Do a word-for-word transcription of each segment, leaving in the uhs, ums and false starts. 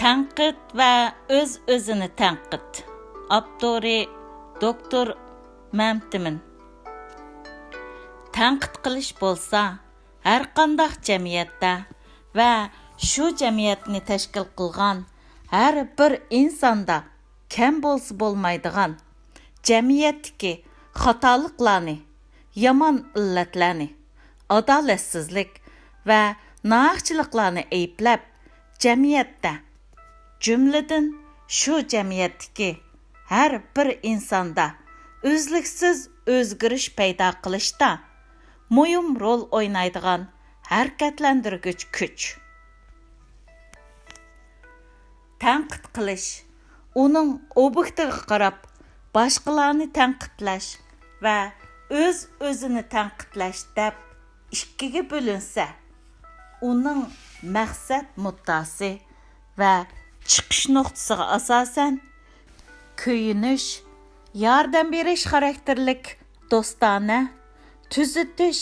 تەنقىد ۋە ئۆز-ئۆزىنى تەنقىد. ئاپتورى دوكتور مەمتىمىن. تەنقىد قىلىش بولسا ھەرقانداق جەمئىيەتتە ۋە شۇ جەمئىيەتنى تەشكىل قىلغان ھەر بىر ئىنساندا كەم بولسا بولمايدىغان، جەمئىيەتتىكى خاتالىقلارنى، يامان ئىللەتلەرنى، ئادالەتسىزلىك ۋە ناھەقچىلىقلارنى ئەيىبلەپ، جەمئىيەتتە، جۈملىدىن شۇ جەمئىيەتتىكى ھەر بىر ئىنساندا ئۈزلۈكسىز ئۆزگىرىش پەيدا قىلىشتا مۇھىم رول ئوينايدىغان ھەرىكەتلەندۈرگۈچ كۈچ. تەنقىد قىلىش، ئۇنىڭ ئوبيېكتىغا قاراپ باشقىلارنى تەنقىدلەش ۋە ئۆز-ئۆزىنى تەنقىدلەش دەپ ئىككىگە بۆلۈنسە، ئۇنىڭ مەقسەت مۇددىئاسى ۋە چىقىش نۇقتىسىغا ئاساسەن، كۆيۈنۈش، ياردەم بېرىش خاراكتېرلىك دوستانە، تۈزىتىش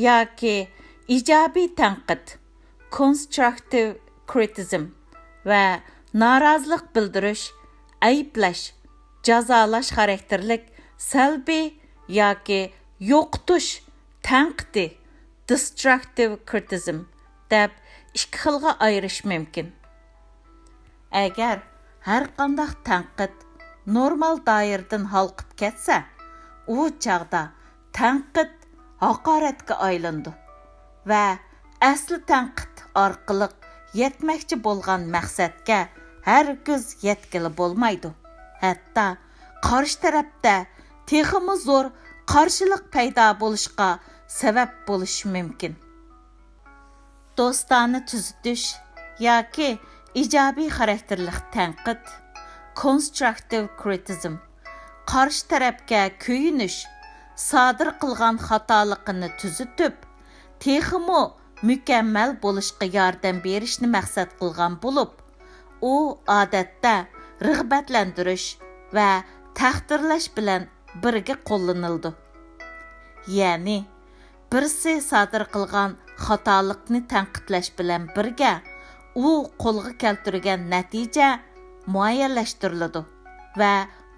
ياكى ئىجابىي تەنقىد، constructive criticism، ۋە نارازىلىق بىلدۈرۈش، ئەيىبلەش، جازالاش خاراكتېرلىك سەلبىي ياكى يوقىتىش تەنقىدى، destructive criticism، دەپ ئىككى خىلغا ئايرىش مۇمكىن. ئەگەر ھەرقانداق تەنقىد نورمال دائىرىدىن ھالقىپ كەتسە، ئۇ چاغدا تەنقىد ھاقارەتكە ئايلىنىدۇ ۋە ئەسلى تەنقىد ئارقىلىق يەتمەكچى بولغان مەقسەتكە ھەرگىز يەتكىلى بولمايدۇ، ھەتتا قارشى تەرەپتە تېخىمۇ زور قارشىلىق پەيدا بولۇشقا سەۋەب بولۇشى مۇمكىن. دوستانە تۈزىتىش ياكى ئىجابىي خاراكتېرلىق تەنقىد، constructive criticism، قارشى تەرەپكە كۆيۈنۈش، سادىر قىلغان خاتالىقىنى تۈزىتىپ، تېخىمۇ مۇكەممەل بولۇشقا ياردەم بېرىشنى مەقسەت قىلغان بولۇپ، ئۇ ئادەتتە رىغبەتلەندۈرۈش ۋە تەقدىرلەش بىلەن بىرگە قوللىنىلىدۇ. يەنى، بىرسى سادىر قىلغان خاتالىقنى تەنقىدلەش بىلەن بىرگە، ئۇ قولغا كەلتۈرگەن نەتىجە مۇئەييەنلەشتۈرۈلىدۇ ۋە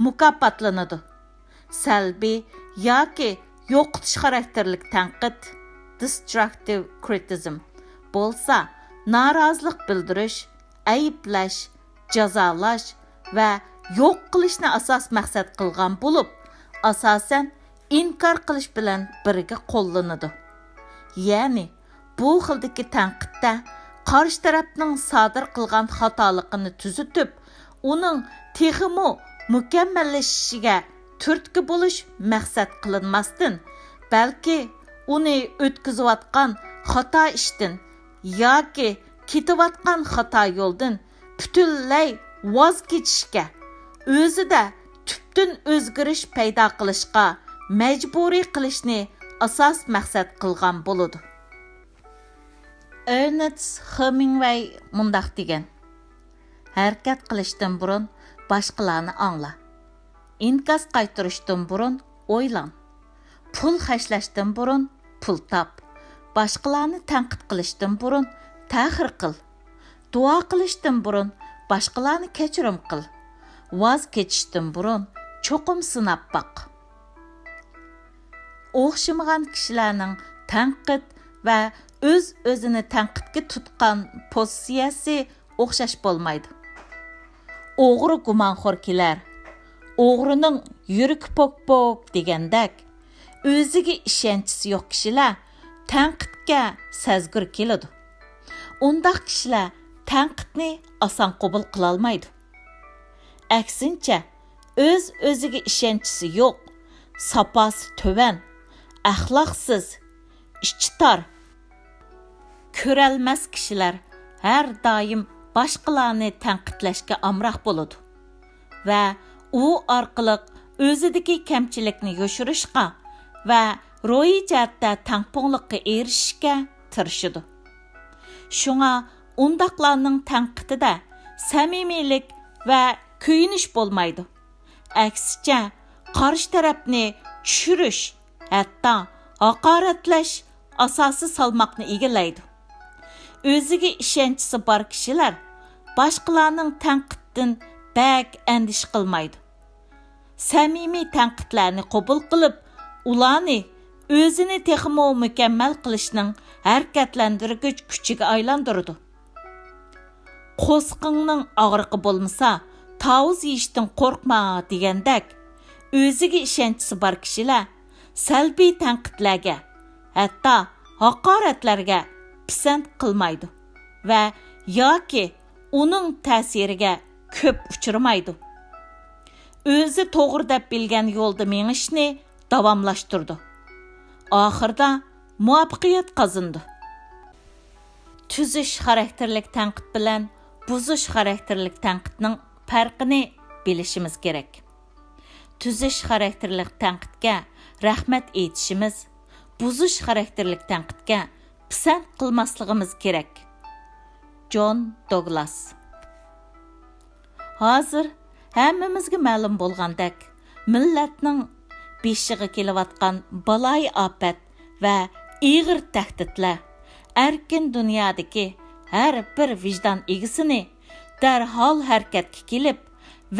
مۇكاپاتلىنىدۇ. سەلبىي ياكى يوقىتىش خاراكتېرلىك تەنقىد، destructive criticism، بولسا نارازىلىق بىلدۈرۈش، ئەيىبلەش، جازالاش ۋە يوق قىلىشنى ئاساس مەقسەت قىلغان بولۇپ، ئاساسەن ئىنكار قىلىش بىلەن بىرگە قوللىنىدۇ. يەنى، بۇ خىلدىكى تەنقىدتە قارشى تەرەپنىڭ سادىر قىلغان خاتالىقىنى تۈزىتىپ، ئۇنىڭ تېخىمۇ مۇكەممەللىشىشىگە تۈرتكە بولۇش مەقسەت قىلىنماستىن، بەلكى ئۇنى ئۆتكۈزۈۋاتقان خاتا ئىشتىن ياكى كېتىۋاتقان خاتا يولدىن پۈتۈنلەي ۋاز كېچىشكە، ئۆزىدە تۈپتىن ئۆزگىرىش پەيدا قىلىشقا مەجبۇرىي قىلىشنى ئاساس مەقسەت قىلغان بولىدۇ. ئېرنېست خېمىنگۋەي مۇنداق دېگەن: «ھەرىكەت قىلىشتىن بۇرۇن باشقىلارنى ئاڭلا. ئىنكاس قايتۇرۇشتىن بۇرۇن ئويلان. پۇل خەجلەشتىن بۇرۇن پۇل تاپ. باشقىلارنى تەنقىد قىلىشتىن بۇرۇن تەخىر قىل. دۇئا قىلىشتىن بۇرۇن باشقىلارنى كەچۈرۈم قىل. ۋاز كېچىشتىن بۇرۇن چوقۇم سىناپ باق.» ئوخشىمىغان كىشىلەرنىڭ تەنقىد ۋە ئۆز-ئۆزىنى تەنقىدكە تۇتقان پوزىتسىيەسى ئوخشاش بولمايدۇ. «ئوغرى گۇمانخور كېلەر، ئوغرىنىڭ يۈرىكى پوك-پوك» دېگەندەك، ئۆزىگە ئىشەنچىسى يوق كىشىلەر تەنقىدكە سەزگۈر كېلىدۇ. ئۇنداق كىشىلەر تەنقىدنى ئاسان قوبۇل قىلالمايدۇ. ئەكسىنچە، ئۆز-ئۆزىگە ئىشەنچىسى يوق، ساپاسى تۆۋەن، ئەخلاقسىز، ئىچى تار، كۆرەلمەس كىشىلەر ھەر دائىم باشقىلارنى تەنقىدلەشكە ئامراق بولىدۇ ۋە ئۇ ئارقىلىق ئۆزىدىكى كەمچىلىكنى يوشۇرۇشقا ۋە روھىي جەھەتتە تەڭپۇڭلۇققا ئېرىشىشكە تىرىشىدۇ. شۇڭا ئۇنداقلارنىڭ تەنقىدىدە سەمىمىيلىك ۋە كۆيۈنۈش بولمايدۇ. ئەكسىچە، قارشى تەرەپنى چۈشۈرۈش، ھەتتا ھاقارەتلەش ئاساسىي سالماقنى ئىگىلەيدۇ. ئۆزىگە ئىشەنچىسى بار كىشىلەر باشقىلارنىڭ تەنقىدىدىن بەك ئەندىشە قىلمايدۇ. سەمىمىي تەنقىدلەرنى قوبۇل قىلىپ، ئۇلارنى ئۆزىنى تېخىمۇ مۇكەممەل قىلىشنىڭ ھەرىكەتلەندۈرگۈچ كۈچىگە ئايلاندۇرىدۇ. «قورسىقىڭنىڭ ئاغرىقى بولمىسا، تاۋۇز يېيىشتىن قورقما» دېگەندەك، ئۆزىگە ئىشەنچىسى بار كىشىلەر سەلبىي تەنقىدلەرگە، ھەتتا ھاقارەتلەرگە پىسەنت قىلمايدۇ ۋە ياكى ئۇنىڭ تەسىرىگە كۆپ ئۇچرىمايدۇ. ئۆزى توغرا دەپ بىلگەن يولدا مېڭىشنى داۋاملاشتۇرىدۇ. ئاخىرىدا مۇۋەپپەقىيەت قازىنىدۇ. تۈزۈش خاراكتېرلىك تەنقىد بىلەن بۇزۇش خاراكتېرلىك تەنقىدنىڭ پەرقىنى بىلىشىمىز كېرەك. تۈزۈش خاراكتېرلىك تەنقىدكە رەھمەت ئېيتىشىمىز، بۇزۇش خاراكتېرلىك تەنقىدكە پىسەنت قىلماسلىقىمىز كېرەك. جون دوگلاس. ھازىر ھەممىمىزگە مەلۇم بولغاندەك، مىللەتنىڭ بېشىغا كېلىۋاتقان بالايىئاپەت ۋە ئېغىر تەھدىتلەر ئەركىن دۇنيادىكى ھەر بىر ۋىجدان ئىگىسىنى دەرھال ھەرىكەتكە كېلىپ،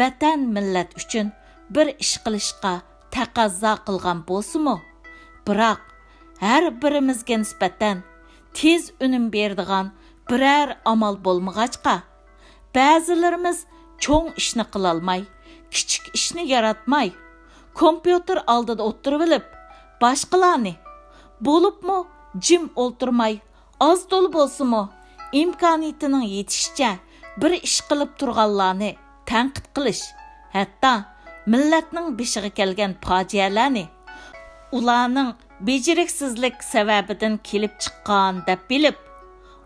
ۋەتەن، مىللەت ئۈچۈن بىر ئىش قىلىشقا تەقەززا قىلغان بولسىمۇ، بىراق ھەر بىرىمىزگە نىسبەتەن تېز ئۈنۈم بېرىدىغان بىرەر ئامال بولمىغاچقا، بەزىلىرىمىز چوڭ ئىشنى قىلالماي، كىچىك ئىشنى ياراتماي، كومپيۇتېر ئالدىدا ئولتۇرۇۋېلىپ، باشقىلارنى، بولۇپمۇ جىم ئولتۇرماي، ئاز-تولا بولسىمۇ، ئىمكانىيىتىنىڭ يېتىشىچە بىر ئىش قىلىپ تۇرغانلارنى تەنقىد قىلىش، ھەتتا مىللەتنىڭ بېشىغا كەلگەن پاجىئەلەرنى ئۇلارنىڭ بېجىرىكسىزلىك سەۋەبىدىن كېلىپ چىققان دەپ بىلىپ،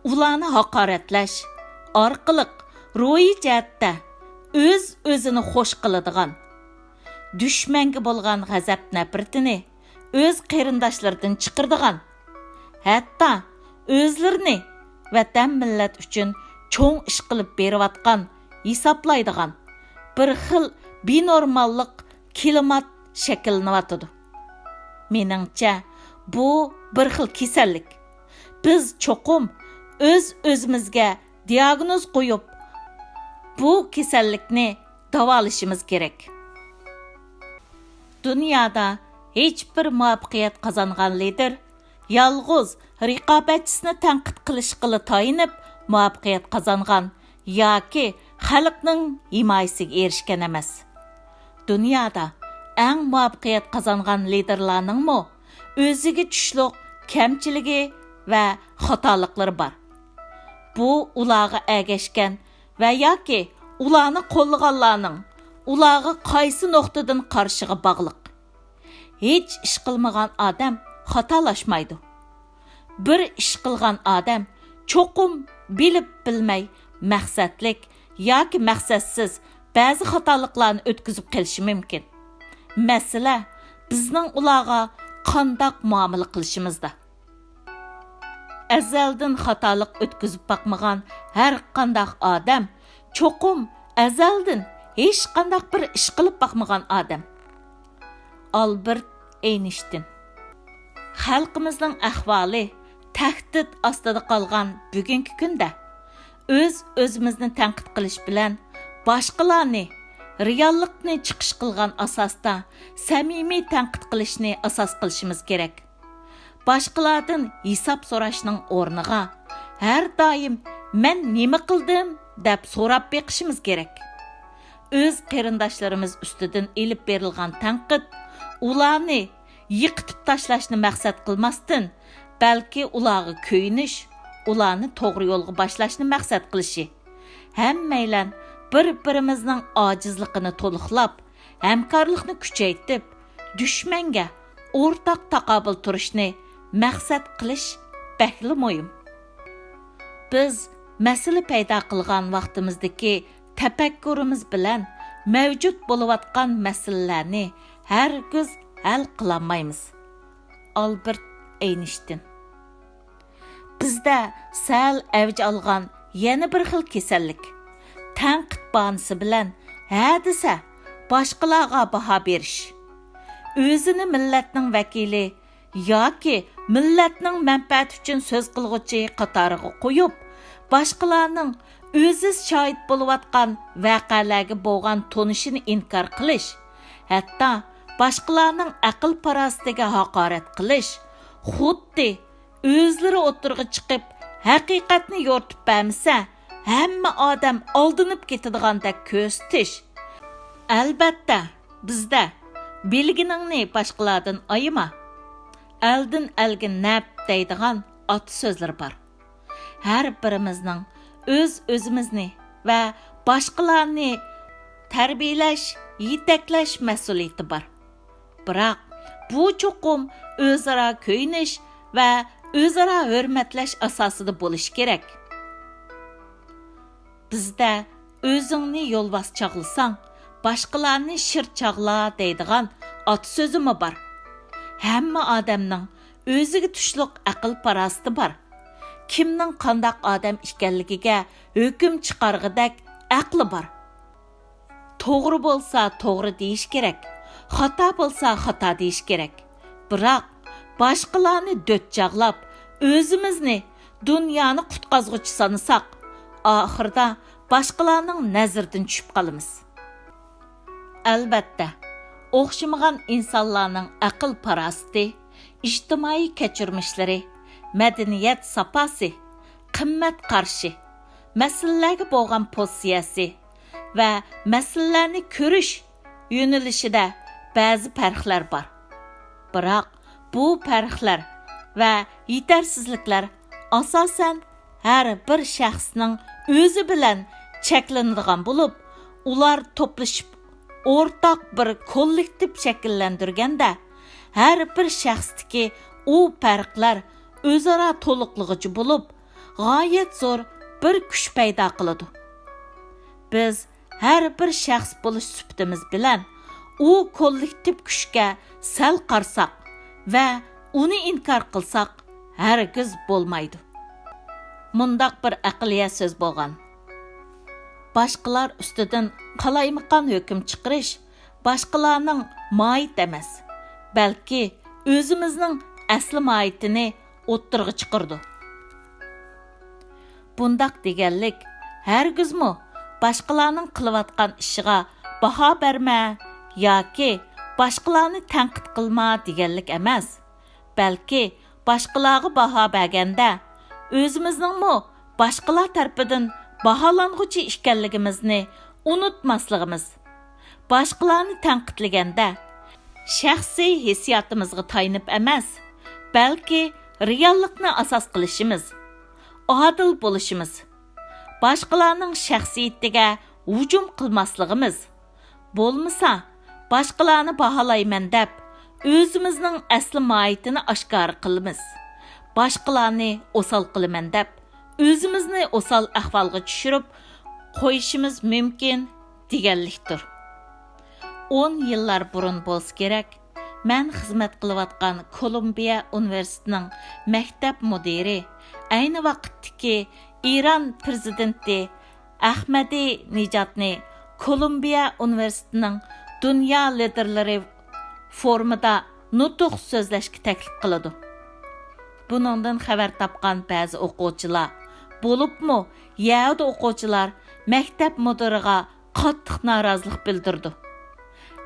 ئۇلارنى ھاقارەتلەش ئارقىلىق روھىي جەھەتتە ئۆز-ئۆزىنى خوش قىلىدىغان، دۈشمەنگە بولغان غەزەپ-نەپرىتىنى ئۆز قېرىنداشلىرىدىن چىقىرىدىغان، ھەتتا ئۆزلىرىنى ۋەتەن، مىللەت ئۈچۈن چوڭ ئىش قىلىپ بېرىۋاتقان ھېسابلايدىغان بىر خىل بىنورماللىق كىلىمات شەكىللىنىۋاتىدۇ. مېنىڭچە، بۇ بىر خىل كېسەللىك. بىز چوقۇم ئۆز-ئۆزىمىزگە دىئاگنوز قويۇپ، بۇ كېسەللىكنى داۋالىشىمىز كېرەك. دۇنيادا ھېچبىر مۇۋەپپەقىيەت قازانغان لىدېر يالغۇز رىقابەتچىسىنى تەنقىد قىلىشقىلا تايىنىپ مۇۋەپپەقىيەت قازانغان ياكى خەلقنىڭ ھىمايىسىگە ئېرىشكەن ئەمەس. دۇنيادا ئەڭ مۇۋەپپەقىيەت قازانغان لىدېرلارنىڭمۇ ئۆزىگە چۈشلۈق كەمچىلىكى ۋە خاتالىقلىرى بار. بۇ ئۇلارغا ئەگەشكەن ۋە ياكى ئۇلارنى قوللىغانلارنىڭ ئۇلارغا قايسى نۇقتىدىن قارىشىغا باغلىق. ھېچ ئىش قىلمىغان ئادەم خاتالاشمايدۇ. بىر ئىش قىلغان ئادەم چوقۇم بىلىپ بىلمەي، مەقسەتلىك ياكى مەقسەتسىز بەزى خاتالىقلارنى ئۆتكۈزۈپ قېلىشى مۇمكىن. مەسىلە بىزنىڭ ئۇلارغا قانداق مۇئامىلە قىلىشىمىزدا. ئەزەلدىن خاتالىق ئۆتكۈزۈپ باقمىغان ھەر قانداق ئادەم چوقۇم ئەزەلدىن ھېچقانداق بىر ئىش قىلىپ باقمىغان ئادەم. ئالبېرت ئەينىشتىن. خەلقىمىزنىڭ ئەھۋالى تەھدىت ئاستىدا قالغان بۈگۈنكى كۈندە ئۆز-ئۆزىمىزنى تەنقىد قىلىش بىلەن باشقىلارنى رېئاللىقنى چىقىش قىلغان ئاساستا سەمىمىي تەنقىد قىلىشنى ئاساس قىلىشىمىز كېرەك. باشقىلاردىن ھېساب سوراشنىڭ ئورنىغا ھەر دائىم «مەن نېمە قىلدىم؟» دەپ سوراپ بېقىشىمىز كېرەك. ئۆز قېرىنداشلىرىمىز ئۈستىدىن ئېلىپ بېرىلغان تەنقىد ئۇلارنى يىقىتىپ تاشلاشنى مەقسەت قىلماستىن، بەلكى ئۇلارغا كۆيۈنۈش، ئۇلارنى توغرا يولغا باشلاشنى مەقسەت قىلىشى، ھەممەيلەن بىر-بىرىمىزنىڭ ئاجىزلىقىنى تولۇقلاپ، ھەمكارلىقنى كۈچەيتىپ، دۈشمەنگە ئورتاق تاقابىل تۇرۇشنى مەقسەت قىلىش بەكلا مۇھىم. بىز مەسىلە پەيدا قىلغان ۋاقتىمىزدىكى تەپەككۇرىمىز بىلەن مەۋجۇت بولۇۋاتقان مەسىلىلەرنى ھەرگىز ھەل قىلالمايمىز. ئالبېرت ئەينىشتىن. بىزدە سەل ئەۋج ئالغان يەنە بىر خىل كېسەللىك، تەنقىد باھانىسى بىلەن ھە دېسە، باشقىلارغا باھا بېرىش. ئۆزىنى مىللەتنىڭ ۋەكىلى ياكى مىللەتنىڭ مەنپەئەتى ئۈچۈن سۆز قىلغۇچى قاتارىغا قويۇپ، باشقىلارنىڭ ئۆزى شاھىت بولۇۋاتقان ۋەقەلەرگە بولغان تونۇشىنى ئىنكار قىلىش، ھەتتا باشقىلارنىڭ ئەقىل-پاراسىتىگە ھاقارەت قىلىش، خۇددى ئۆزلىرى ئوتتۇرىغا چىقىپ، ھەقىقەتنى يورۇتۇپ بەرمىسە، ھەممە ئادەم ئالدىنىپ كېتىدىغاندەك كۆرسىتىش. ئەلبەتتە، بىزدە «بىلگىنىڭنى باشقىلاردىن ئايىما، ئەلدىن ئەلگە نەپ» دەيدىغان ئاتا سۆزلىرى بار. ھەر بىرىمىزنىڭ ئۆز-ئۆزىمىزنى ۋە باشقىلارنى تەربىيەلەش، يېتەكلەش مەسئۇلىيىتى بار. بىراق، بۇ چوقۇم ئۆزئارا كۆيۈنۈش ۋە ئۆزئارا ھۆرمەتلەش ئاساسىدا بولۇشى كېرەك. بىزدە «ئۆزۈڭنى يولۋاس چاغلىساڭ، باشقىلارنى شىر چاغلا» دەيدىغان ئاتا سۆزىمۇ بار. ھەممە ئادەمنىڭ ئۆزىگە تۇشلۇق ئەقىل-پاراسىتى بار. كىمنىڭ قانداق ئادەم ئىكەنلىكىگە ھۆكۈم چىقارغۇدەك ئەقلى بار. توغرا بولسا توغرا دېيىش كېرەك، خاتا بولسا خاتا دېيىش كېرەك. بىراق، باشقىلارنى دۆت چاغلاپ، ئۆزىمىزنى دۇنيانى قۇتقازغۇچى سانىساق، ئاخىرىدا باشقىلارنىڭ نەزىرىدىن چۈشۈپ قالىمىز. ئەلبەتتە، ئوخشىمىغان ئىنسانلارنىڭ ئەقىل-پاراسىتى، ئىجتىمائىي كەچۈرمىشلىرى، مەدەنىيەت ساپاسى، قىممەت قارىشى، مەسىلىلەرگە بولغان پوزىتسىيەسى ۋە مەسىلىلەرنى كۆرۈش يۆنىلىشىدە بەزى پەرقلەر بار. بىراق، بۇ پەرقلەر ۋە يېتەرسىزلىكلەر ئاساسەن ھەر بىر شەخسنىڭ ئۆزى بىلەن چەكلىنىدىغان بولۇپ، ئۇلار توپلىشىپ ئورتاق بىر كوللېكتىپ شەكىللەندۈرگەندە، ھەر بىر شەخستىكى ئۇ پەرقلەر ئۆزئارا تولۇقلىغۇچى بولۇپ، غايەت زور بىر كۈچ پەيدا قىلىدۇ. بىز ھەر بىر شەخس بولۇش سۈپىتىمىز بىلەن ئۇ كوللېكتىپ كۈچكە سەل قارىساق ۋە ئۇنى ئىنكار قىلساق، ھەرگىز بولمايدۇ. مۇنداق بىر ئەقلىيە سۆز بولغان: «باشقىلار ئۈستىدىن قالايمىقان ھۆكۈم چىقىرىش باشقىلارنىڭ ماھىيىتى ئەمەس، بەلكى ئۆزىمىزنىڭ ئەسلى ماھىيىتىنى ئوتتۇرىغا چىقىرىدۇ.» بۇنداق دېگەنلىك ھەرگىزمۇ باشقىلارنىڭ قىلىۋاتقان ئىشىغا باھا بەرمە ياكى باشقىلارنى تەنقىد قىلما دېگەنلىك ئەمەس، بەلكى باشقىلارغا باھا بەرگەندە ئۆزىمىزنىڭمۇ باشقىلار تەرىپىدىن باھالانغۇچى ئىكەنلىكىمىزنى ئۇنتۇماسلىقىمىز، باشقىلارنى تەنقىدلىگەندە شەخسىي ھېسسىياتىمىزغا تايىنىپ ئەمەس، بەلكى رېئاللىقنى ئاساس قىلىشىمىز، ئادىل بولۇشىمىز، باشقىلارنىڭ شەخسىيىتىگە ھۇجۇم قىلماسلىقىمىز، بولمىسا باشقىلارنى باھالايمەن دەپ ئۆزىمىزنىڭ ئەسلى ماھىيىتىنى ئاشكارا قىلىمىز، باشقىلارنى ئوسال قىلىمەن دەپ ئۆزىمىزنى ئوسال ئەھۋالغا چۈشۈرۈپ قويۇشىمىز مۇمكىن دېگەنلىكتۇر. ئون يىللار بۇرۇن بولسا كېرەك، مەن خىزمەت قىلىۋاتقان كولومبىيە ئۇنىۋېرسىتېتىنىڭ مەكتەپ مۇدىرى، ئەينى ۋاقىتتىكى ئىران پىرېزىدېنتى ئەخمەدىنېژادنى كولومبىيە ئۇنىۋېرسىتېتىنىڭ دۇنيا لىدېرلىرى فورۇمىدا نۇتۇق سۆزلەشكە تەكلىپ قىلىدۇ. بۇنىڭدىن خەۋەر تاپقان بەزى ئوقۇغۇچىلار، بولۇپمۇ يەھۇدىي ئوقۇغۇچىلار مەكتەپ مۇدىرىغا قاتتىق نارازىلىق بىلدۈرىدۇ.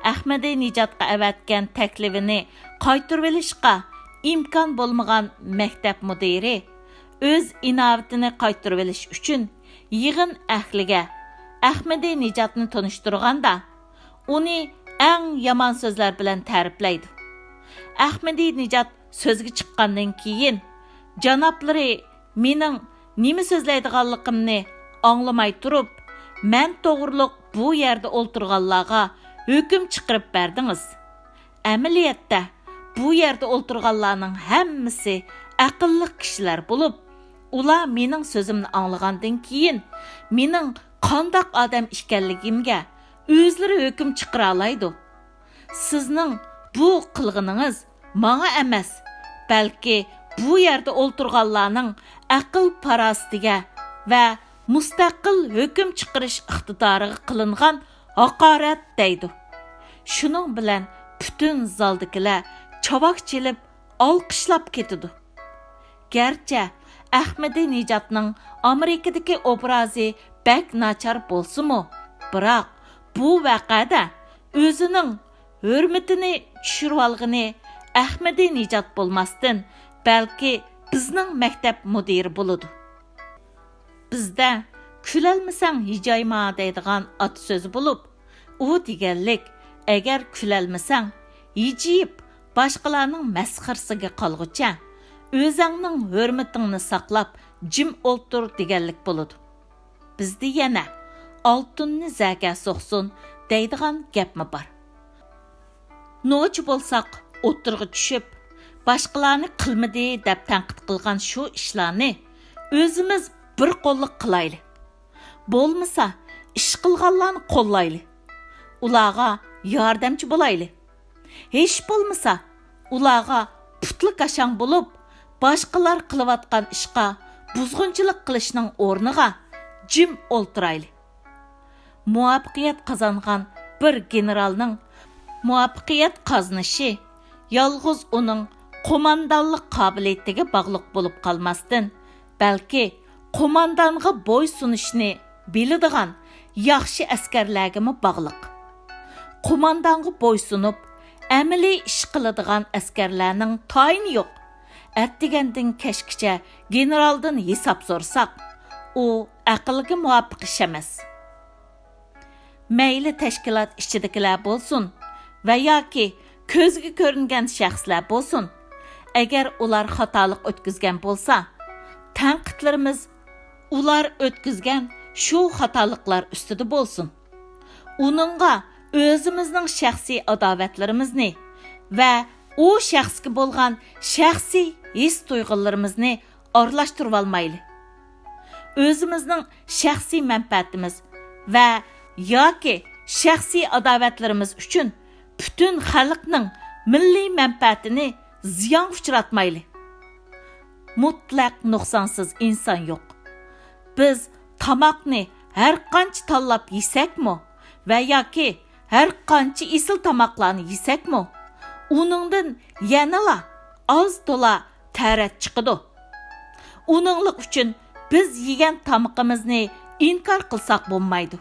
ئەخمەدىنېژادقا ئەۋەتكەن تەكلىپىنى قايتۇرۇۋېلىشقا ئىمكان بولمىغان مەكتەپ مۇدىرى ئۆز ئىناۋىتىنى قايتۇرۇۋېلىش ئۈچۈن يىغىن ئەھلىگە ئەخمەدىنېژادنى تونۇشتۇرغاندا، ئۇنى ئەڭ يامان سۆزلەر بىلەن تەرىپلەيدۇ. ئەخمەدىنېژاد سۆزگە چىققاندىن كېيىن، جانابلىرى مېنىڭ نېمە سۆزلەيدىغانلىقىمنى ئاڭلىماي تۇرۇپ، مەن توغرۇلۇق بۇ يەردە ئولتۇرغانلارغا ھۆكۈم چىقىرىپ بەردىڭىز. ئەمەلىيەتتە، بۇ يەردە ئولتۇرغانلارنىڭ ھەممىسى ئەقىللىق كىشىلەر بولۇپ، ئۇلار مېنىڭ سۆزۈمنى ئاڭلىغاندىن كېيىن، مېنىڭ قانداق ئادەم ئىكەنلىكىمگە ئۆزلىرى ھۆكۈم چىقىرالايدۇ. سىزنىڭ بۇ قىلغىنىڭىز ماڭا ئەمەس، بەلكى بۇ يەردە ئولتۇرغانلارنىڭ ئەقىل-پاراسىتىگە ۋە مۇستەقىل ھۆكۈم چىقىرىش ئىقتىدارىغا قىلىنغان ھاقارەت دەيدۇ. شۇنىڭ بىلەن پۈتۈن زالدىكىلەر چاۋاك چېلىپ ئالقىشلاپ كېتىدۇ. گەرچە ئەخمىدى نىژادنىڭ ئامېرىكىدىكى ئوبرازى بەك ناچار بولسىمۇ، بىراق بۇ ۋەقەدە ئۆزىنىڭ ھۆرمىتىنى چۈشۈرۈۋالغىنى ئەخمىدى نىژاد بولماستىن، بەلكى بىزنىڭ مەكتەپ مۇدىرى بولىدۇ. بىزدە «كۈلەلمىسەڭ ھىجايما» دەيدىغان ئاتا سۆزى بولۇپ، ئۇ دېگەنلىك، ئەگەر كۈلەلمىسەڭ، ھىجىيىپ، باشقىلارنىڭ مەسخىرىسىگە قالغۇچە، ئۆزەڭنىڭ ھۆرمىتىڭنى ساقلاپ، جىم ئولتۇر دېگەنلىك بولىدۇ. بىزدە يەنە «ئالتۇننى زەگە سوقسۇن» دەيدىغان گەپمۇ بار. نوچى بولساق، ئوتتۇرىغا چۈشۈپ، باشقىلارنى قىلمىدى دەپ تەنقىد قىلغان شۇ ئىشلارنى ئۆزىمىز بىر قوللۇق قىلايلى. بولمىسا، ئىش قىلغانلارنى قوللايلى. ئۇلارغا ياردەمچى بولايلى. ھېچ بولمىسا، ئۇلارغا پۇتلا كاشاڭ بولۇپ، باشقىلار قىلىۋاتقان ئىشقا بۇزغۇنچىلىق قىلىشنىڭ ئورنىغا جىم ئولتۇرايلى. مۇۋەپپەقىيەت قازانغان بىر گېنېرالنىڭ مۇۋەپپەقىيەت قازىنىشى يالغۇز ئۇنىڭ قوماندانلىق قابىلىيىتىگە باغلىق بولۇپ قالماستىن، بەلكى قوماندانغا بويسۇنۇشنى بىلىدىغان ياخشى ئەسكەرلەرگىمۇ باغلىق. قوماندانغا بويسۇنۇپ، ئەمەلىي ئىش قىلىدىغان ئەسكەرلەرنىڭ تايىنى يوق. ئەتىگەندىن كەچكىچە گېنېرالدىن ھېساب سورىساق، ئۇ ئەقىلگە مۇۋاپىق ئىش ئەمەس. مەيلى تەشكىلات ئىچىدىكىلەر بولسۇن ۋە ياكى كۆزگە كۆرۈنگەن شەخسلەر بولسۇن، ئەگەر ئۇلار خاتالىق ئۆتكۈزگەن بولسا، تەنقىدلىرىمىز ئۇلار ئۆتكۈزگەن شۇ خاتالىقلار ئۈستىدە بولسۇن. ئۇنىڭغا ئۆزىمىزنىڭ شەخسىي ئاداۋەتلىرىمىزنى ۋە ئۇ شەخسكە بولغان شەخسىي ھېس-تۇيغۇلىرىمىزنى ئارىلاشتۇرۇۋالمايلى. ئۆزىمىزنىڭ شەخسىي مەنپەئەتىمىز ۋە ياكى شەخسىي ئاداۋەتلىرىمىز ئۈچۈن پۈتۈن خەلقنىڭ مىللىي مەنپەئەتىنى زىيانغا ئۇچراتمايلى. مۇتلەق نۇقسانسىز ئىنسان يوق. بىز تاماقنى ھەر قانچە تاللاپ يېسەكمۇ ۋە ياكى ھەر قانچە ئېسىل تاماقلارنى يېسەكمۇ، ئۇنىڭدىن يەنىلا ئاز تولا تەرەت چىقىدۇ. ئۇنىڭلىق ئۈچۈن بىز يېگەن تامىقىمىزنى ئىنكار قىلساق بولمايدۇ.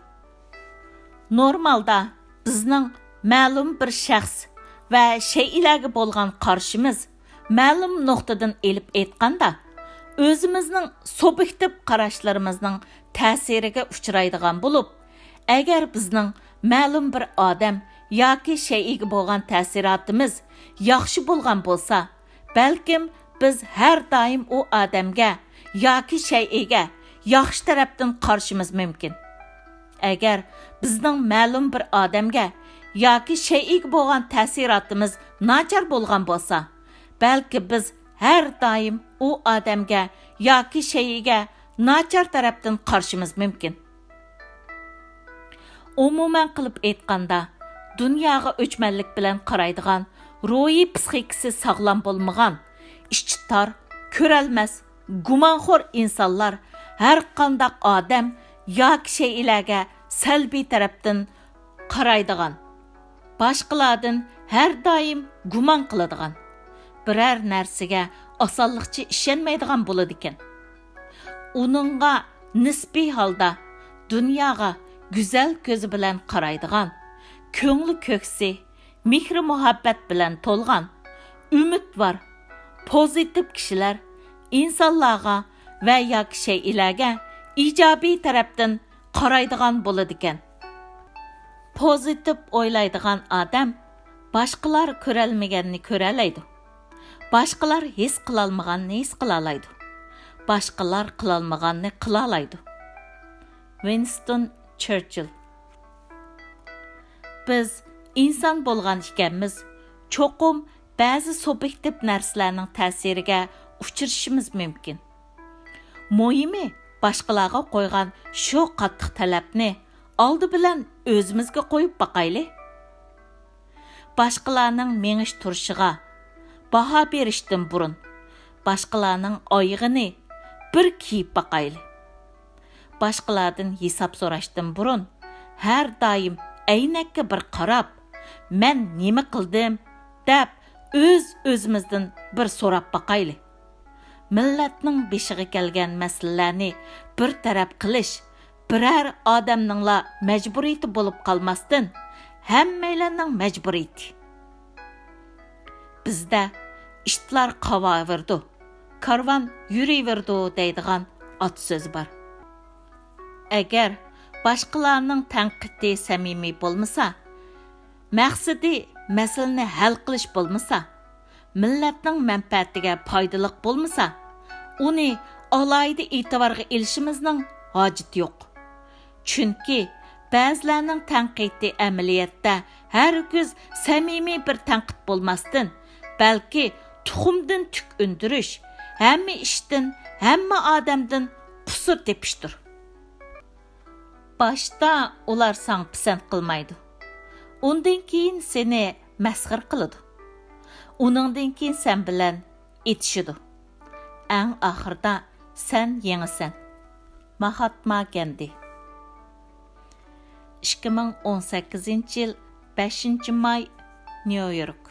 نورمالدا بىزنىڭ مەلۇم بىر شەخس ۋە شەيئىلەرگە بولغان قارىشىمىز، مەلۇم نۇقتىدىن ئېلىپ ئېيتقاندا، ئۆزىمىزنىڭ سۇبيېكتىپ قاراشلىرىمىزنىڭ تەسىرىگە ئۇچرايدىغان بولۇپ، ئەگەر بىزنىڭ مەلۇم بىر ئادەم ياكى شەيئىگە بولغان تەسىراتىمىز ياخشى بولغان بولسا، بەلكىم بىز ھەر دائىم ئۇ ئادەمگە ياكى شەيئىگە ياخشى تەرەپتىن قارىشىمىز مۇمكىن. ئەگەر بىزنىڭ مەلۇم بىر ئادەمگە ياكى شەيئىگە بولغان تەسىراتىمىز ناچار بولغان بولسا، بەلكى بىز ھەر دائىم ئۇ ئادەمگە ياكى شەيئىگە ناچار تەرەپتىن قارىشىمىز مۇمكىن. ئومۇمەن قىلىپ ئېيتقاندا، دۇنياغا ئۆچمەنلىك بىلەن قارايدىغان، روھىي پىسخىكىسى ساغلام بولمىغان، ئىچى تار، كۆرەلمەس، گۇمانخور ئىنسانلار ھەرقانداق ئادەم ياكى شەيئىلەرگە سەلبىي تەرەپتىن قارايدىغان، باشقىلاردىن ھەر دائىم گۇمان قىلىدىغان، بىرەر نەرسىگە ئاسانلىقچە ئىشەنمەيدىغان بولىدىكەن. ئۇنىڭغا نىسپىي ھالدا دۇنياغا گۈزەل كۆزى بىلەن قارايدىغان، كۆڭلى كۆكسى، مېھرى-مۇھەببەت بىلەن تولغان، ئۈمىدۋار، پوزىتىپ كىشىلەر ئىنسانلارغا ۋە ياكى شەيئىلەرگە ئىجابىي تەرەپتىن قارايدىغان بولىدىكەن. پوزىتىپ ئويلايدىغان ئادەم باشقىلار كۆرەلمىگەننى كۆرەلەيدۇ. باشقىلار ھېس قىلالمىغاننى ھېس قىلالايدۇ. باشقىلار قىلالمىغاننى قىلالايدۇ. ۋىنستون چېرچىل. بىز ئىنسان بولغان ئىكەنمىز، چوقۇم بەزى سۇبيېكتىپ نەرسىلەرنىڭ تەسىرىگە ئۇچرىشىمىز مۇمكىن. مۇھىمى، باشقىلارغا قويغان شۇ قاتتىق تەلەپنى ئالدى بىلەن ئۆزىمىزگە قويۇپ باقايلى. باشقىلارنىڭ مېڭىش تۇرۇشىغا باھا بېرىشتىن بۇرۇن، باشقىلارنىڭ ئايىغىنى بىر كىيىپ باقايلى. باشقىلاردىن ھېساب سوراشتىن بۇرۇن، ھەر دائىم ئەينەككە بىر قاراپ، «مەن نېمە قىلدىم؟» دەپ، ئۆز-ئۆزىمىزدىن بىر سوراپ باقايلى. مىللەتنىڭ بېشىغا كەلگەن مەسىلىلەرنى بىر تەرەپ قىلىش بىرەر ئادەمنىڭلا مەجبۇرىيىتى بولۇپ قالماستىن، ھەممەيلەننىڭ مەجبۇرىيىتى. بىزدە «ئىتلار قاۋاۋېرىدۇ، كارۋان يۈرۈۋېرىدۇ» دەيدىغان ئات سۆزى بار. ئەگەر باشقىلارنىڭ تەنقىدى سەمىمىي بولمىسا، مەقسىتى مەسىلىنى ھەل قىلىش بولمىسا، مىللەتنىڭ مەنپەئەتىگە پايدىلىق بولمىسا، ئۇنى ئالاھىدە ئېتىبارغا ئېلىشىمىزنىڭ ھاجىتى يوق. چۈنكى بەزىلەرنىڭ تەنقىدى ئەمەلىيەتتە ھەرگىز سەمىمىي بىر تەنقىد بولماستىن، بەلكى تۇخۇمدىن تۈك ئۈندۈرۈش، ھەممە ئىشتىن، ھەممە ئادەمدىن قۇسۇر تېپىشتۇر. باشتا ئۇلار ساڭا پىسەنت قىلمايدۇ. ئۇندىن كېيىن سېنى مەسخىرە قىلىدۇ. ئۇنىڭدىن كېيىن سەن بىلەن ئېتىشىدۇ. ئەڭ ئاخىرىدا سەن يېڭىسەن. ماھاتما گاندى. ئىككى مىڭ ئون سەككىزىنچى يىل، بەشىنچى ماي، نيۇ يورك.